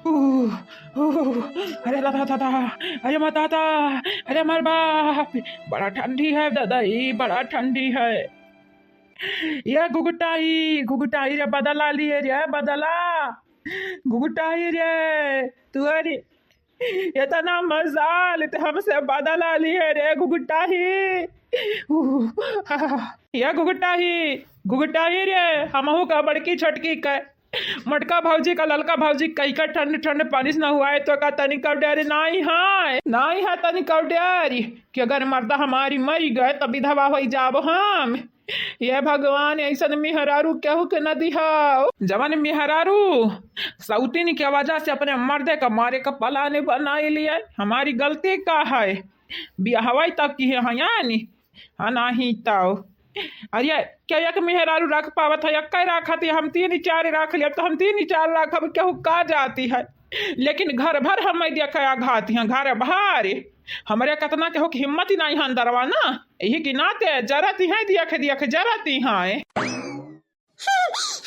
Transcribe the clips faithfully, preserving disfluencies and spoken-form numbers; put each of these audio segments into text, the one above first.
उह, उह, अरे दादा, दादा, अरे माँ दादा, अरे हमार बाप, बड़ा ठंडी है दादा, ई बड़ा ठंडी है। ये घुघुटाई, घुघुटाई रे, बदला लिए रे, बदला। घुघुटाई रे, तू अरे, इतना मजाल ते हमसे बदला लिए रे, घुघुटाई। उह, हा, हा, हा। ये घुघुटाई, घुघुटाई रे, हमहू का बड़की छोटकी का मोटका भौजी का ललका भौजी कई का ठंड ठंड पानी से न हुआए तो का तनी कौडेरी नाई है, नाई है तनी कौडेरी कि अगर मर्दा हमारी मरी गए तो विधवा होई जाबो हम। ये भगवान ऐसन मेहरारू केहू के न दिहाओ। जवन मेहरारू सौतीन के वजह से अपने मर्दे का मारे का प्लान बनाई लिए, हमारी गलती का है? बियाहवाई तब की है यानी हाँ, नाही तौ। अरे, क्या एक मेहरारू रख पावत है? एक्कै रखत है, हम तीन चार रख लिया, तो हम तीन चार रखब, केहू का जाती है? लेकिन घर भर हम देखे आघात हैं, घर भर। हमरे कतना केहू के हिम्मत ही नहीं है अंदरवा ना, यही के नाते जरत ही है, देखे देखे जरत ही है।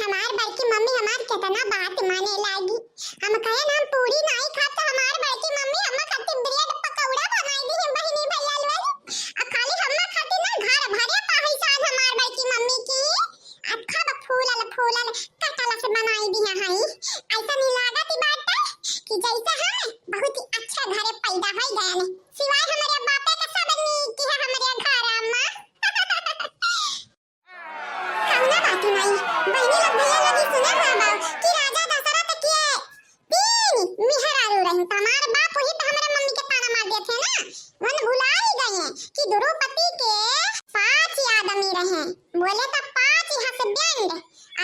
हमार बड़की मम्मी हमार केतना बात माने लागी। हम कहेन हम पूरी नाई खाब त हमार बड़की मम्मी हमार खातिर ब्रेड पकौड़ा बनाई दी है बहिनी भैया लोग। आ खाली हमार खातिर ना घर भरे पाही साज हमार बड़की मम्मी की। आ खूब फूलल फूलल कटल से बनाई दी है। ऐसा नहीं लागत ही बाटे कि जैसे हम बहुत ही अच्छा घरे पैदा हो गए। सिवाय हमारे बापे का सब नीक है हमारे घर में। कौना बात माई? बहिनी लोग, भैया लोग, ई सुना हुआ बा कि राजा दशरथ के तीन मेहरारू रही। त हमार बाप वही त हमरे मम्मी के ताना मार देत है ना, वन भुलाई गए कि द्रौपदी के पांच आदमी रहे, बोले त पांच husband।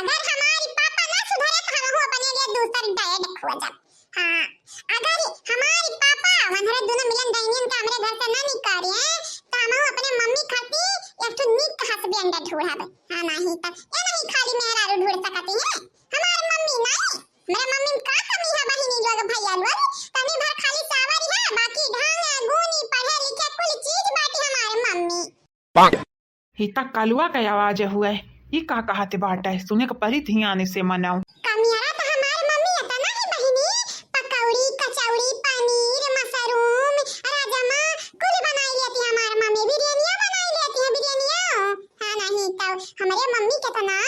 अगर हमारी पापा ना सुधरे त हम हो बने लिए दूसर dad खोजब। हाँ, अगर हमार पापा वनरे दुनो मिलन बहिनियन के हमरे घर से ना निकारे, त हमहू अपने मम्मी खातिर एक ठो नीक husband ढूंढब। हाँ, नाही त ए नाही खाली मेहरारू ढूंढ सकती है, हमार मम्मी नहीं। मेरे मम्मी में का कमी है बहिनी लोग भैया लोग? तनी भर खाली सावर है, बाकी ढंग, गुनी, पढ़े लिखे कुल चीज बाटी हमार मम्मी। ई त कलुआ के आवाज हुए। ई का कहत बाटे? सुने के परी ध्यान से मनाऊ। कमियारा त हमार मम्मी एतना ही बहिनी, पकौड़ी, कचौड़ी, पनीर, मशरूम, राजमा, कुल बनाई लेती हमार मम्मी। बिरयानिया बनाई लेती है, बिरयानिया। हाँ, नहीं तो हमरे मम्मी केतना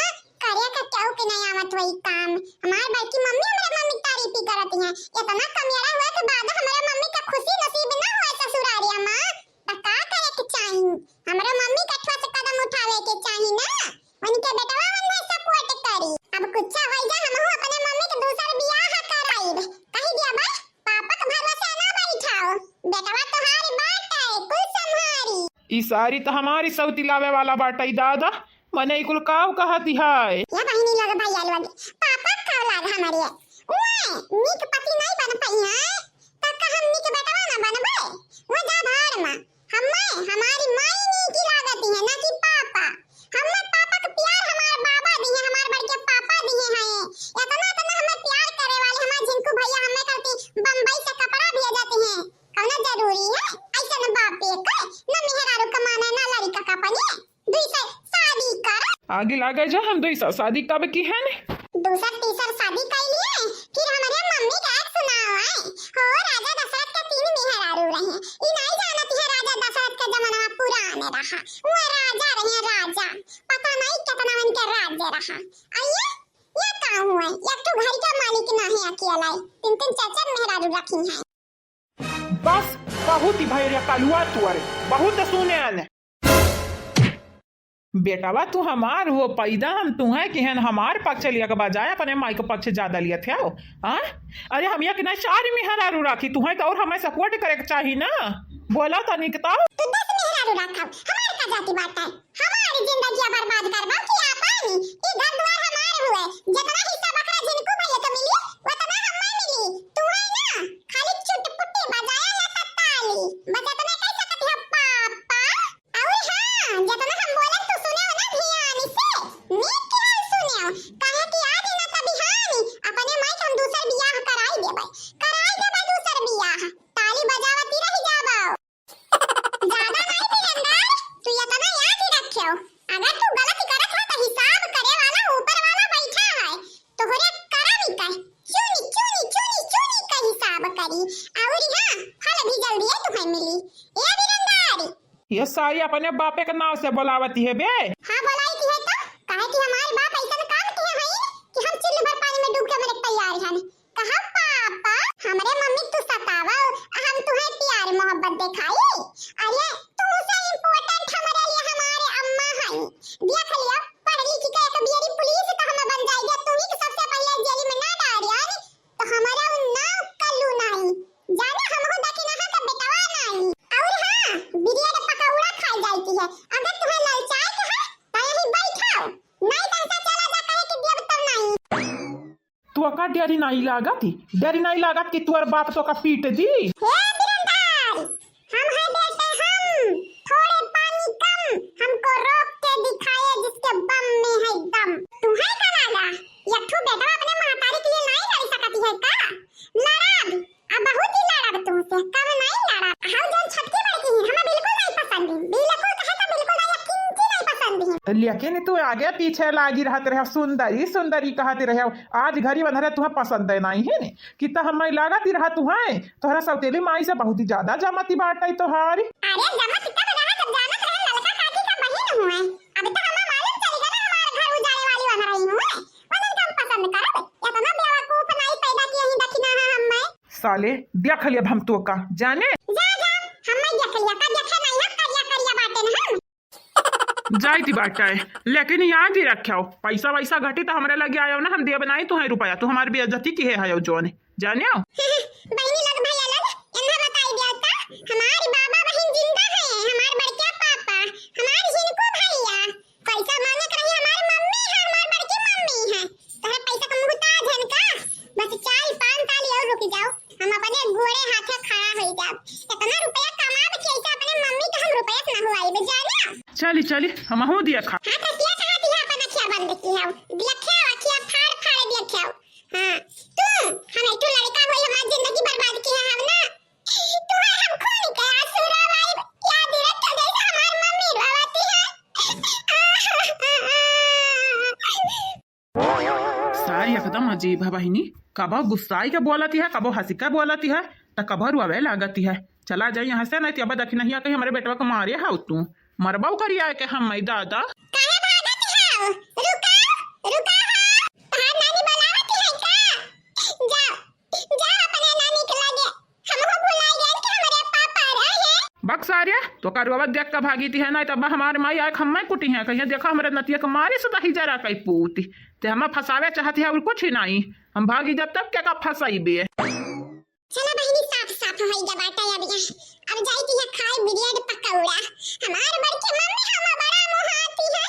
करे का केहू के नहीं आवत वही काम। हमार बड़की मम्मी हमरे मम्मी के तारीफ ही करती है। एतना कमियारा हुए के बाद हमरे मम्मी का खुशी नसीब ना हुए ससुरारिया में। त का करे के चाही? हमरो मम्मी के ठोस कदम उठावे के चाही ना, उनके बेटवा मन में support करी। अब कुछ होइ जा, हमहू अपने मम्मी के दूसर बियाह कराइब। कही दिया बा, पापा के भरोसे ना बैठाओ, बेटवा तोहार बाटे, कुल संभारी। ई सारी त हमारी सौती लावे वाला बाटे दादा, मने ई कुल काव कहती है? या बहिनी लोग भैया लोग, पापा का औलाद हमारे, ओए, नीक पति नहीं बन पाई है, त का हम नीक बेटवा ना बनबे? वो जा भाड़ में। हम्मे हमारी माई नीक लागती है, ना कि पापा। हम्मे पापा के प्यार हमार बाबा दिए, हमार बड़के पापा दिए हैं। इतना, इतना हमें प्यार करे वाले हमार झिनकू भैया हमें करती बम्बई से कपड़ा भेजती हैं। कौनो जरूरी है ऐसन बाप के, ना मेहरारू कमाना, ना लड़का का पानी। दूसर शादी कर। आगे लागे जा, हम दूसर शादी कब की है ने? दूसर तीसर शादी कर लिए, फिर हमारे मम्मी का एक सुनाओ है। हो राजा दशरथ के तीन मेहरारू रहे। ई नहीं जानत है राजा दशरथ का जमाना पुराने रहा। वो राजा रहे राजा, पता नहीं कितना उनके राज्य रहा। आइए, ये का हुआ? एक तो घर का मालिक ना है अकेला, तीन तीन चार चार मेहरारू रखी हैं। बस, बहुत ही भैया कलुआ तुअरे, बहुत सुने आने। बेटवा तू हमार हो पैदा, हम तुहे किहन हमार पक्ष लिया के बजाय अपने माई के पक्ष ज्यादा लिया थे हो। हाँ? अरे हम एक ना चार मेहरारू राखी, तुहे तो और हमें support करे के चाही ना। बोला तनिक तो। तू दस मेहरारू रखा, हमार का जाति बात है? हमार जिंदगी बर्बाद करबा कि आपन? ई घर द्वार हमार हुए, जितना हिस्सा बखरा झिनकू भैया के मिली, उतना हमें मिली। तू है ना, खाली चुटपुटी बजाया ला ताली, बस इतना कह सकत है पापा। और हाँ, जितना हम बोले तू सुने हो ना ध्यान से, नीक के सुने हो, काहे कि आज ना त बिहानी अपने माई के हम दूसर बियाह कराई देबै, कराई देबै दूसर बियाह, ताली बजावती रह जाबो। ज्यादा नहीं वीरेंद्र, तू इतना याद ही रखियो, अगर तू गलती करत है तो हिसाब करे वाला ऊपर वाला बैठा है, तोहरे ये सारी अपने बापे के नाव से बोलावती है बे। हाँ, बोलाई की है तो, काहे कि हमारे बाप ऐसन काम किए हैं कि हम चुल्लू भर पानी में डूब के मरे के तैयार हैं। कहा पापा, हमरे मम्मी तू सतावा, हम तुम्हें प्यार मोहब्बत दिखाई। अरे, तुमसे important हमारे लिए हमारे अम्मा हैं। देख लिया, पढ़ लिख के एक बियरी पुलिस तो हमें बन जाएगी, तुम्ही के सबसे पहले जेल में ना डाल दिया, तो हमारा उ नाव कल्लू नाई, जाने हमहू दखिनहा का बेटवा नाई। और हाँ, बिरिया के पकौड़ा खाई जाती है। अगर तुम्हें ललचाए के है, तो यहीं बैठाओ, नहीं तो ऐसा चला जा कहे कि देव तब नाई। तोका डरी नाई लागत ही, डरी नाई लागत कि तोर बाप तोका पीट दी। हे बिरंदार, हम हैं बेटे हम, थोड़े पानी कम, हमको रोक के दिखाए जिसके बम में है दम। तुम्हें का लागा, यथू बेटवा अपने महतारी के लिए नाई लड़ सकती है का? लड़ब, अब बहुत ही लड़ब तुमसे, कम नाई लड़ब। हम जौन छोटकी बड़की हैं, हमें बिल्कुल नहीं पसंद है, बिल्कुल कहे तो बिल्कुल नहीं, एक इंची नहीं पसंद है। लेकिन तू आगे पीछे लागी रहत रहे, सुंदरी सुंदरी कहत रहे, आज घरी बंधरे तुम्हें पसंद है नहीं है ने? कि त हमें लागत ही रहा तू है, तोहरा सौतेली माई से बहुत ही ज्यादा जमती बाटै तोहारी। अरे जमत कब रहा जब जानत रहे ललका काकी का बहिन हुए। अब त हमें मालूम चल गया ना हमार घर उजाड़े वाली बन रही हुए। वजन कम पसंद करब। इतना बेवकूफ नाई पैदा किए ही दखिनहा हमें। साले देख लिया हम तो का जाने। जा जा, हमें देख लिया का देखे नहीं है, करिया करिया बाटे ना हम। जाइत बाटै, लेकिन याद ही रख्याओ, पैसा वैसा घटी त हमरे लगे आयो ना, हम देब नाई तुहैं रुपया, तू हमार बेइज्जती किहे हयो जौन, जान्यो? बहिनी लोग, भैया लोग, एन्हा बताई दिया त, हमार बाबा बहिन जिंदा है, हमार बड़का पापा, हमार झिनको भैया, पैसा मांगे के रही हमार मम्मी है, हमार बड़की मम्मी है, तोहरे पैसा का मुहताज हन का? बस चार पाँच साल और रुक जाओ, हम अपने गोड़े हाथे खड़ा हो जाब। इतना रुपया कमाब कि ऐसे अपने मम्मी के हम रुपया से ना हुआई बे जाने। चली चली, हमहू दिया खा। हाँ तो क्या चाहती है अपन अखिया बंद की है? दिया खाओ, अखिया फाड़ फाड़ दिया खाओ। हाँ, तू हम एक ठो लड़का होई हमार जिंदगी बर्बाद की है हम ना। तुम्हें हम खून के आंसू रोवाई, याद रखो जैसे हमार मम्मी रोवती है। सारी एकदम अजीब है बहिनी, कबो गुस्साई के बोलती है, कबो हंसी के बोलती है, त कबो रोवे लागती है। चला जाई यहाँ से, नहीं तो अब दखिनहिया कहीं हमरे बेटवा को मारे हाउ तू, मरबो करी आए के हम मई दादा। काहे भागत हाउ? रुका, रुका हो। तहार नानी बुलावती है का? जा, जा अपने नानी के लगे। हमहू भुलाई गए कि हमरे पापा रहे। बक सारे, तोका रोवत देख के भागी थी है ना, तब हमारे माई आए हमें कुटी है, कहिए देखा हमरे नतिया के मारे से दही जरा कई पूती, ते हमें फंसावे चाहती है और कुछ ही नहीं, हम भागी जब तब क्या का फंसाई बे। चला बहिनी, साफ साफ होई गया बाटा अब यहाँ। अब जाई थी है खाए ब्रेड पकौड़ा। हमार बड़की मम्मी हम बड़ा मोहाती है।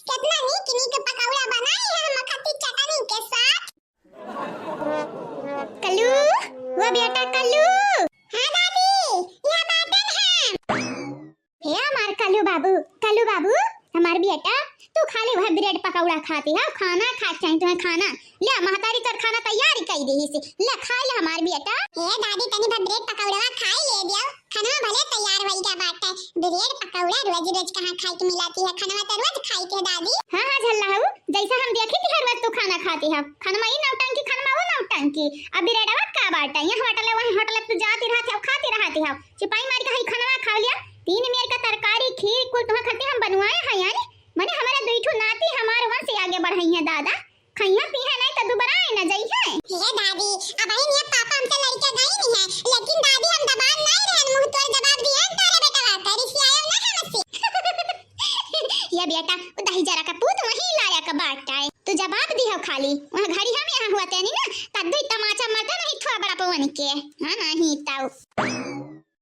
कितना नीक नीक पकौड़ा बनाई है हम खट्टी चटनी के साथ। कल्लू, वो बेटा कल्लू। हाँ दादी, यहाँ बाटन है। हे हमार कल्लू बाबू, कल्लू बाबू, हमार बेटा, तू खाली वह ब्रेड पकौड़ा खाती है, खाना खा चाहिए तुम्हें खाना। ले महतारी तोर खाना तैयार कर दी से, ले खा ले हमार बेटा। हे दादी, तनी भर ब्रेड पकौड़ा खाई ले दियो, खाना भले तैयार होई गया बाटे, ब्रेड पकौड़ा रोज रोज कहाँ खाई के मिलाती है, खाना तो रोज खाई के दादी। हाँ हाँ झल्ला हऊ, जैसा हम देखी थी हर वक्त तू खाना खाती है, खनमा ई नौटंकी, खनमा वो नौटंकी। अब ब्रेडवा का बाटा, यहाँ होटल है, वहीं होटल है, तू जाती रहती है, खाती रहती है। चिपाई मार के हई खनवा खा लिया, तीन मेर का तरकारी, खीर, कुल तुम्हें खाती हम बनवाए हैं यानी, मने हमारे दुई ठो नाती हमारे वंश आगे बढ़ई हैं दादा, खइया पीहा नहीं तो दुबारा आए ना जाई है। हे दादी, अब ही निया पापा हमसे लड़के गई नहीं है, लेकिन दादी हम दबान नहीं रहन, मुंह तोड़ जवाब दिए तोरे बेटवा का, रिसियायो ना हमसे। या बेटा, वो दही जरा का पूत वहीं लाया का बाटा है। तू जवाब दिहो खाली। वहाँ घड़ी हम यहाँ हुआ तेनी ना, तब भी तमाचा मरते नहीं थोड़ा बड़ा पवन के। हाँ, नहीं ताऊ।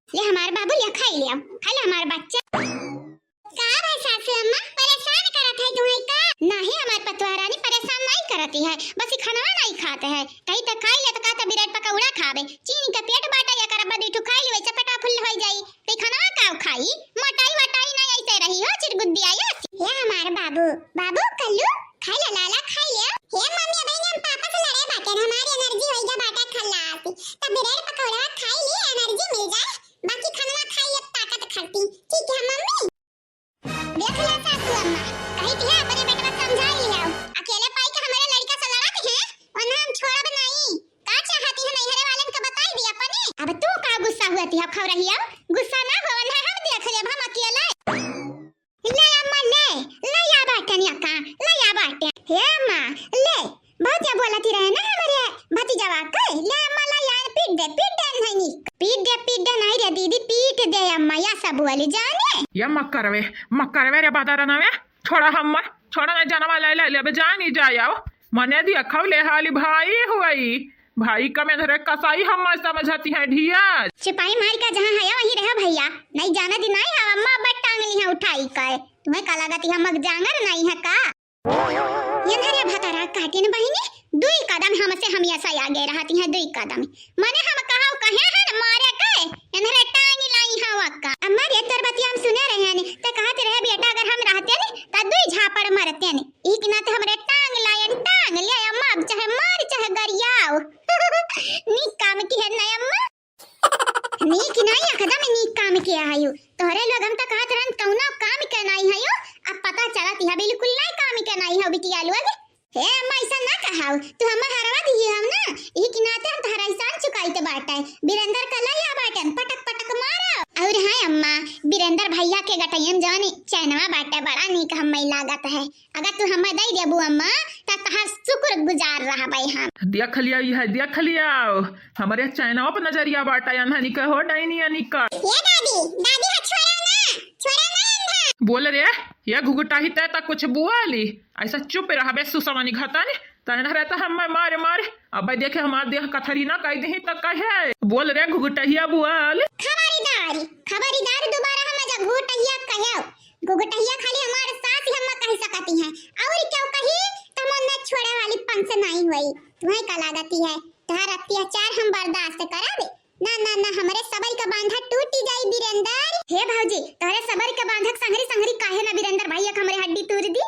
ले हमार बाबू, ले खाई ले, खा ले हमार बच्चा। का बा सासू अम्मा, परेशान करत है तुम्हें का? नहीं हमार पतोह रानी परेशान नहीं करती है, बस ये खाना नहीं खाते हैं। कही तो खाई ले तो कहता ब्रेड पकौड़ा खाबे, चीनी का पेट बाटा या कर अब्बा दुई ठो खाई ले, वैसे पेटवा फुल हो जाई। ते खनवा का खाई? मोटाई वटाई ना ऐसे रही हो, चिरगुद्दी आई हो। हे हमार बाबू, बाबू कल्लू, खाई ले लाला, खाई ले। हे मम्मी, अब हम पापा से लड़े बाटे, हमारी एनर्जी होई जा बाटा खल्ला आती। तब ब्रेड पकौड़ा खाई ले, एनर्जी मिल जाए, बाकी खनवा खाई ले ताकत खरती। ठीक है मम्मी? देख ले सासू अम्मा, कही थी अपने बेटवा समझाई लिया, अकेले पाई के हमारे लड़का से लड़त है, वरना हम छोड़ब नहीं। का चाहती है नैहरे वालन का बताई दी अपने। अब तू का गुस्सा हुआ थी, खौ रही हो, गुस्सा ना हो, वरना हम देख लेब, हम अकेले चलती रहे ना हमरे भतीजवा के, ले अम्मा ला यार पीट दे, पीट दे नहीं नी। पीट दे, पीट दे नहीं रे दीदी, पीट दे अम्मा, या सब बोली जाने। या मक्करवे, मक्करवे रे बदरनवे, छोड़ा हम्मा, छोड़ा ना जनवा ले ले लेबे जानी जायाओ। मने दिया खौले हाली भाई हुई, भाई का में धरे कसाई हम्मा समझती है ढिया। सिपाही मार का जहाँ है वहीं रहो भैया, नहीं जाना दी नहीं है अम्मा बट टांग ली है उठाई कर। तुम्हें का लागत है हम जांगर नहीं है का? ये धरे भतरा काटिन बहिनी, दुई कदम हमसे हम ऐसा आगे रहती हैं, दुई कदम। मने हम कहाऊ कहे हैं न मारे के, ये धरे टांगी लाई हवा का। अम्मा रे तोर बतिया हम सुने रहे हैं, ते कहत रहे बेटा अगर हम रहते न, त दुई झापड़ मरते न। ई के नाते हमरे टांग लायन, टांग ले अम्मा, अब चाहे मार चाहे गरियाओ। नी काम की है न अम्मा। नीक नाई, एकदम नीक काम किया है यू। तोहरे लोग हम तो कहत रहन कौनो काम के नाई है यू, अब पता चलत है बिल्कुल नाई काम के नाई है बिटिया लोग। हे अम्मा, ऐसा ना कहाऊ, तू हमें हरवा दिए हम ना, यही के नाते हम तोहरा एहसान चुकाई के बाटे। बीरेंद्र का लइया बाटन, पटक पटक मारो। और हाँ अम्मा, बीरेंद्र भैया के गटैयन जौन चैनवा बाटे, बड़ा नीक हमें लागत है। अगर तू हमें दे देबू अम्मा, त तहार शुक्रगुजार रहबै हम। देख लिया, ई है, देख लिया, हमरे चैनवा पर नजरिया बाटा, अनहनी के हो, डैनी अनी का। ये दादी, दादी है, छोड़ा ना, छोड़ा ना अंधा। बोल रे, ये घुघुटाही तै त कुछ बोली, ऐसा चुप रहबे सुसमनी घतन, तै न रहता हमें मारे मारे, अब देखे हमार देह कथरी ना कह दही त कहे। बोल रे घुघुटहिया बोल। खबरदारी, खबरदार दोबारा हम जब घुघुटहिया कहे। घुघुटहिया खाली हमार सास ही हम्मा कह सकती हैं, और क्यों कही तो हम उन्हें छोड़े वाली पंच नहीं हुई। तुम्हें का लागती है, तोहर अत्याचार हम बर्दाश्त करा दे? ना ना ना, हमरे सबर का बांधा टूटी जाई बीरेंदर। हे भौजी, तोहरे सबर का बांधक संगरी संगरी काहे ना बीरेंदर भैया के हमरे हड्डी तूर दी?